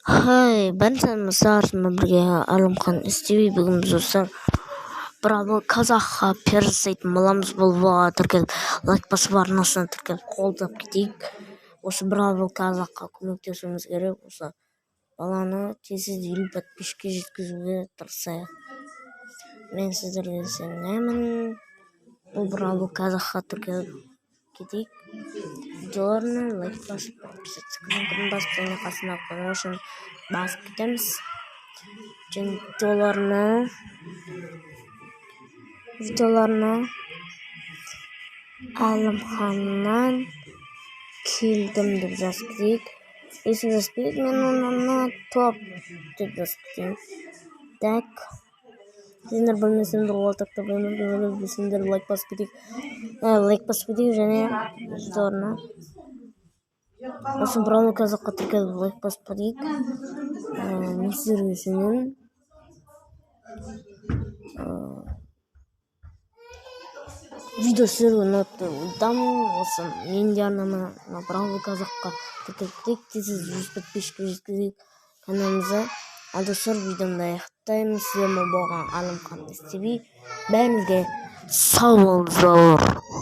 Хай, бәріңізге бірге Әлімхан СТВ. Бүгін біз, достар, Браво Казахқа пиар жасайтын боламыз. Бұл влогға тіркеліп, лайк басып, арнасына тіркеліп, қолдап кетейік. Осы Браво Казахқа көмектесуіміз керек. Осы баланы тез 50 подписчикке жеткізуге тырысайық. Мен сіздерге сенемін. Бұл Браво Казахқа тіркеліп кетейік, видеоларына лайк басып, подписаться кнопкасын басып және қасындағы қоңыраушаны басып кетеміз. Және видеоларына «Әлімханнан келдім» деп жазып кетейік. Өйстіп жазып кетейік, мен оны «топ» деп жазып кетейін. Так, сендер білмесеңдер, ортақта білсеңдер, лайк басып кетейік, лайк басып кетейік және видеоларына, осы Браво Казахқа тіркеліп, лайк басып кетейік. Мен сіздерге сенемін. Видео сіздерге ұнады деп ойдамын. Осы менің де арнама, мына Браво Казахқа тіркеліп кетейік, тез 100 подписчикке жеткізейік каналымызды. Ал, достар, видеомды аяқтаймын. Сіздермен болған Әлімхан СТВ. Бәріңізге сау болыңыздар.